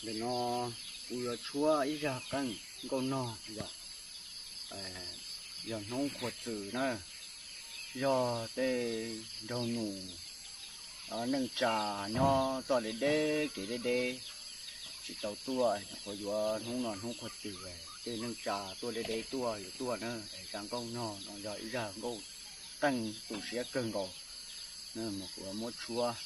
Ntawm no kuv yuav tshuab ib zaj qeej nkauj nog yog, yog hnub qhuav txwm na, yog tej nraug nus neej tsa nyob txoj deb deb kev deb deb tsis tau tuaj, nyuam qhuav yuav hnub no hnub qhuav txwm, tej neej tsa tuaj deb deb tuaj yuav tuaj na. Zaj nkauj nog no yog ib zaj nkauj qeej tu siab kawg nkaus, mas kuv muab tshuab.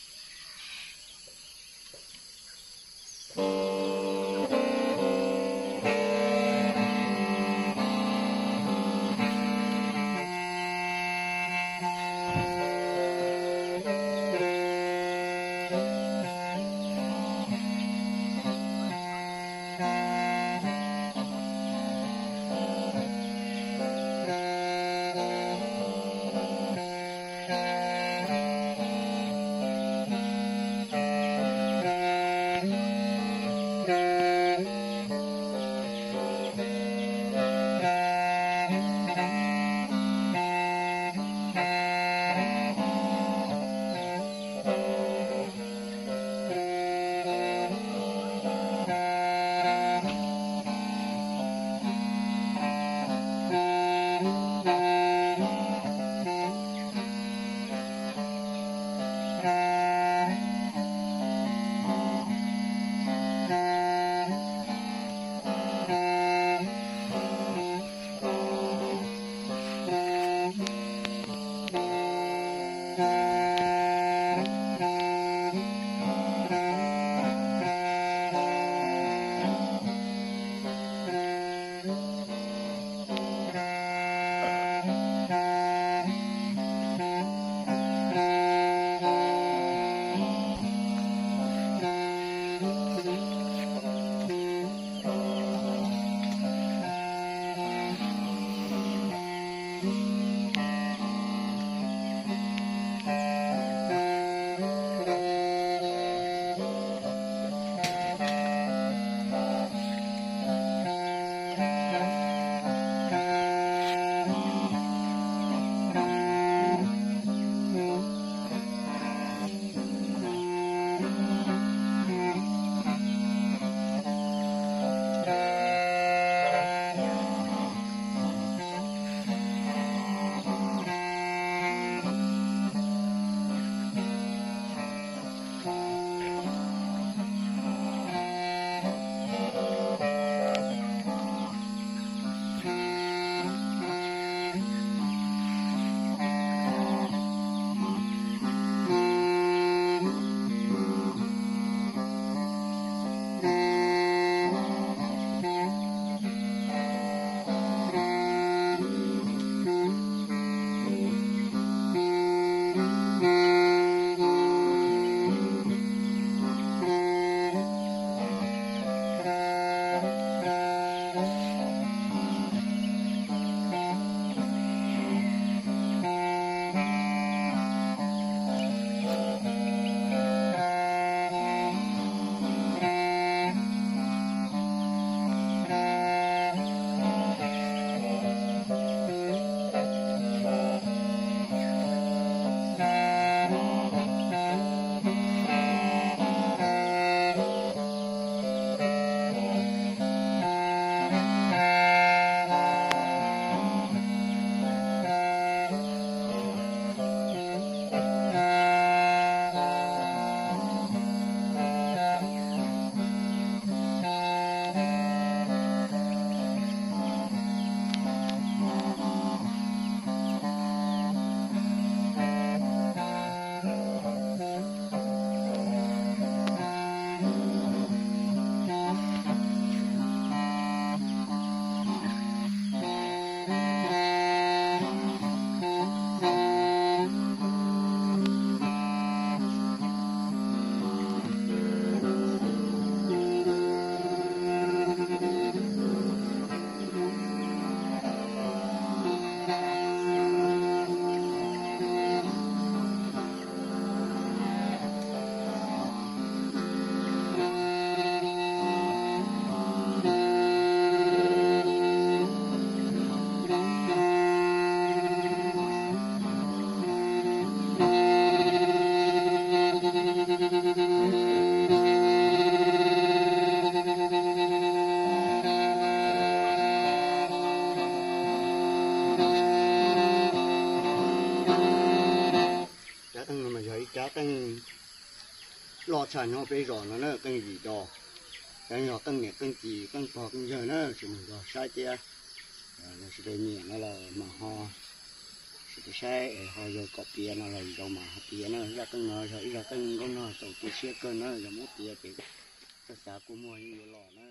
Qeej loj tshaj nyob peb zos no na, qeej yim dos, yog qeej niam qeej txiv qeej pog qeej yawg na, tsis mus nrog saib thiab. Yog sawv daws nyiam no los mas ho sawv daws saib es ho yog kom piav no los zoo mas ho piav na. Zaj qeej no yog ib zaj qeej nkauj nog txaus tu siab kawg na, yog muab piav ces txoj xav kua muag yeej yuav los na.